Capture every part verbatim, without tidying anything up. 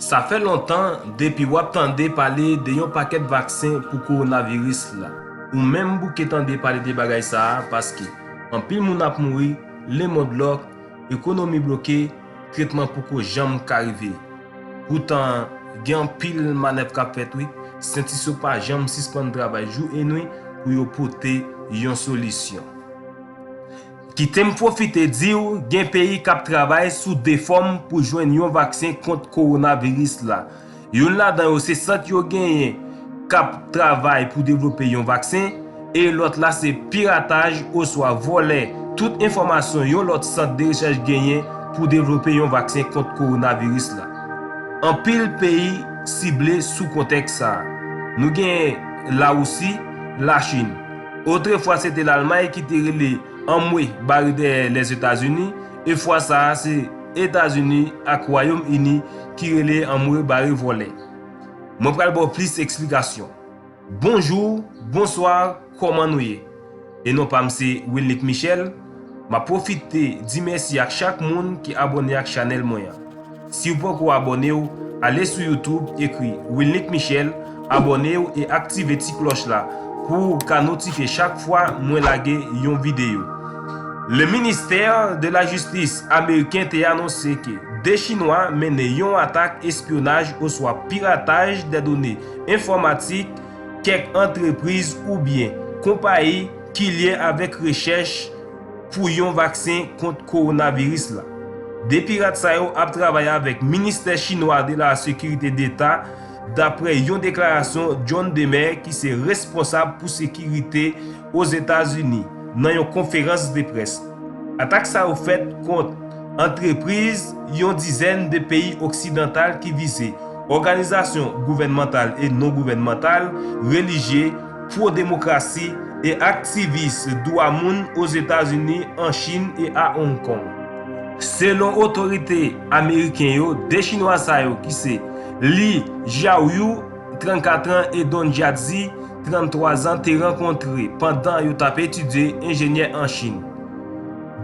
Sa fè lontan depi w ap tande pale de yon pakèt vaksen pou kowonaviris la. Ou menm bouke tande pale de bagay sa a paske anpil moun ap mouri, lemond lòk, ekonomi bloke, tretman poko janm ka rive. Poutan, gen anpil manèv k ap fèt wi. Syantis yo pa janm sispann travay jou e nwi pou yo pote yon solisyon. Kite m pwofite di w, gen peyi k ap travay sou de fòm pou jwenn yon vaksen kont kowonaviris la. Youn ladan yo se sant yo genyen k ap travay pou devlope yon vaksen, e lòt la se pirataj oswa vòlè tout enfòmasyon yon lòt sant de rechèch genyen pou devlope yon vaksen kont kowonaviris la. Anpil peyi sible sou kontèks sa a. Nou gen Lawousi, Lachin. Otrefwa se te Lalmay ki te rele anmwe bare dèyè Lèzetazini, e fwa sa a se Etazini ak Wayòm Ini ki rele anmwe bare vòlè. Mwen pral ba w plis eksplikasyon. Bonjou, bonswa, kòman nou ye? E non pa m se Wilnick Michel. M ap pwofite di mèsi ak chak moun ki abòne ak chanèl mwen an. Si w poko abòne w, ale sou YouTube, ekri Wilnick Michel, abòne w e aktive ti klòch la pou w ka notifye chak fwa mwen lage yon videyo. Le ministère de la Justice ameriken te anonse ke de Chinwa mennen yon atak espyonaj oswa pirataj de done enfòmatik kèk antrepriz oubyen konpayi ki lye avèk rechèch pou yon vaksen kont kowonaviris la. De pirat sa yo ap travay avèk Ministè Chinwa de la Sécurité d'État, daprè yon deklarasyon John Demer ki se responsab pou sekirite Ozetazini nan yon konferans de près. Atak sa yo fèt kont antrepriz yon dizèn de peyi oksidantal ki vize òganizasyon gouvènmantal e non-gouvènmantal, relijye, pwo-demokrasi e aktivis dwa moun Ozetazini, an Chin e a Hong Kong. Selon otorite ameriken yo, de Chinwa sa yo ki se Li Xiaoyu, trannkat an, e Don Jiazi, tranntwa zan, te rankontre pandan yo t ap etidye enjenyè an Chin.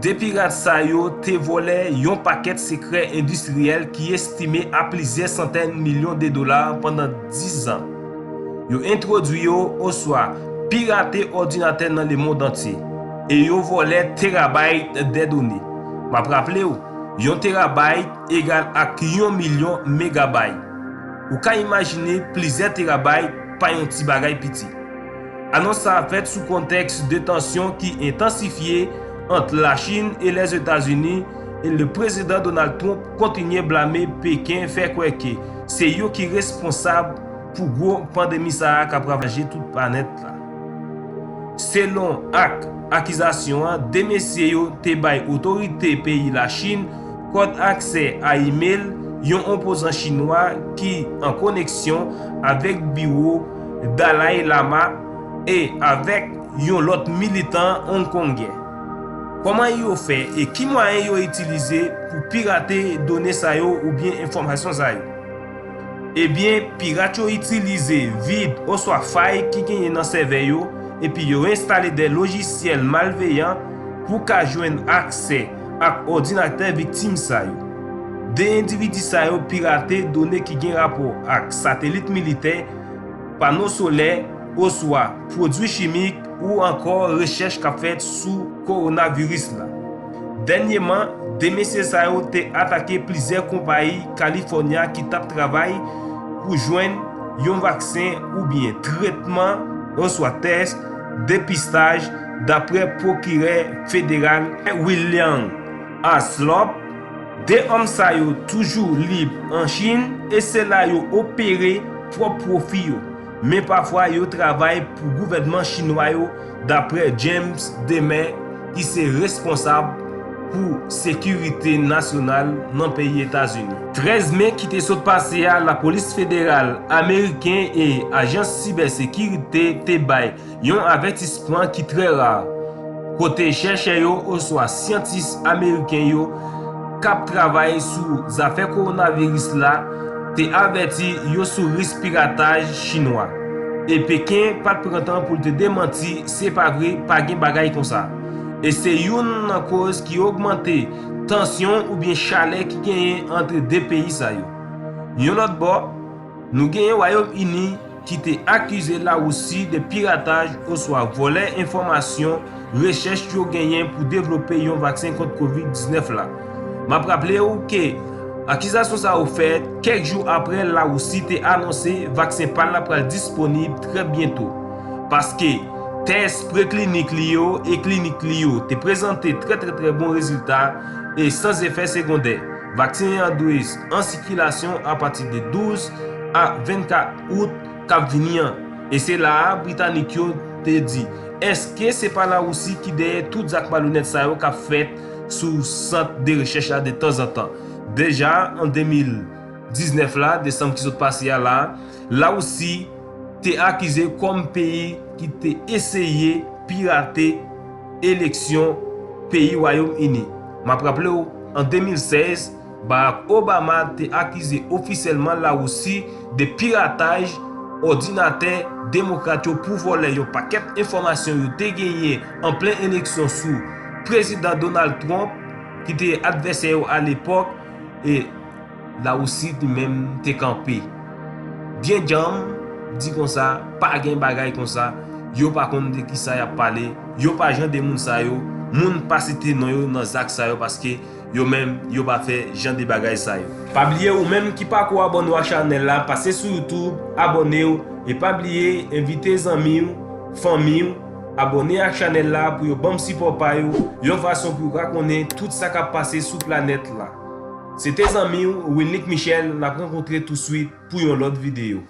De pirat sa yo te vòlè yon pakèt sekrè endistriyèl ki estime a plizyè santèn milyon de dola pandan diz zan. Yo entwodui yo oswa pirate òdinatè nan lemond antye, e yo vòlè terabayt de done. M ap raple w, yon terabayt egal ak yon milyon megabayt. Ou ka imajine plizyè terabayt pa yon ti bagay piti. Anons sa a fèt sou kontèks de tansyon ki entansifye ant Lachin e Lèzetazini, e le prezidan Donald Trump kontinye blame Peken, fè kwè ke se yo ki responsab pou gwo pandemi sa a k ap ravaje tout planèt la. Selon ak akizasyon an, de mesye yo te bay otorite peyi Lachin kòd aksè a imèl yon opozan chinwa ki an koneksyon avèk biwo Dalai Lama e avèk yon lòt militan ongkongè. Kòman yo fè e ki mwayen yo itilize pou pirate done sa yo oubyen enfòmasyon sa yo? Ebyen, pirat yo itilize vid oswa fay ki genyen nan sèvè yo, epi yo enstale de lojisyèl malveyan pou ka jwenn aksè ak òdinatè viktim sa yo. De endividi sa yo pirate done ki gen rapò ak satelit militè, pano solè, oswa pwodui chimik, ou ankò rechèch k ap fèt sou kowonaviris la. Dènyèman, de mesye sa yo te atake plizyè konpayi Kalifònya ki t ap travay pou jwenn yon vaksen oubyen tretman, oswa tès depistaj, daprè pwokirè federal William Aslop. De òm sa yo toujou lib an Chin e se la yo opere pwòp pwofi yo, men pafwa yo travay pou gouvènman chinwa yo, daprè James Demer, ki se responsab pou sekirite nasyonal nan peyi Etazini. Trèz me ki te sot pase a, lapolis federal ameriken e ajans sibèsekirite te bay yon avètisman ki trè ra, kote chèchè yo oswa syantis ameriken yo k ap travay sou zafè kowonaviris la te avèti yo sou risk pirataj chinwa. E Peken pa t pran tan pou l te demanti se pa vre, pa gen bagay konsa. E se youn nan koz ki ogmante tansyon oubyen chalè ki genyen ant de peyi sa yo. Yon lòt bò, nou genyen Wayòm Ini ki te akize Lawousi de pirataj oswa vòlè enfòmasyon rechèch yo genyen pou devlope yon vaksen kont kovid diznèf la. M ap raple w ke akizasyon sa yo fèt kèk jou apre Lawousi te anonse vaksen pa l la pral disponib trè byento, paske tès preklinik li yo e klinik li yo te prezante trè trè trè bon rezilta e san efè segondè. Vaksen an dwe an sikilasyon apati de douz a vennkat out k ap vini an. E se la a Britanik yo te di, èske se pa Lawousi ki dèyè tout zak malonèt sa yo k ap fèt sou sant de rechèch la de tanzantan? Deja an de mil diznèf la, desanm ki sot pase a la, Lawousi te akize kòm peyi ki te eseye pirate eleksyon peyi Wayòm Ini. M ap raple w, an de mil sèz, Barack Obama te akize ofisyèlman Lawousi de pirataj òdinatè demokrat yo pou vòlè yon pakèt enfòmasyon yo te genyen an plen eleksyon sou Prezidan Donald Trump, ki te advèsè yo alepòk, e Lawousi li menm te kanpe byen djanm, di konsa, pa gen bagay konsa, yo pa konn de kisa y ap pale, yo pa jan de moun sa yo, moun pa site non yo nan zak sa yo paske yo menm, yo pa fè jan de bagay sa yo. Pa bliye ou menm ki pako abòne w ak chanèl la, pase sou YouTube, abòne w, e pa bliye envite zanmi w, fanmi w, abòne ak chanèl la pou yo ban m sipò pa yo, yon fason pou yo ka konnen tout sa k ap pase sou planèt la. Se te zanmi w, Wilnick Michel, n ap rankontre touswit pou yon lòt videyo.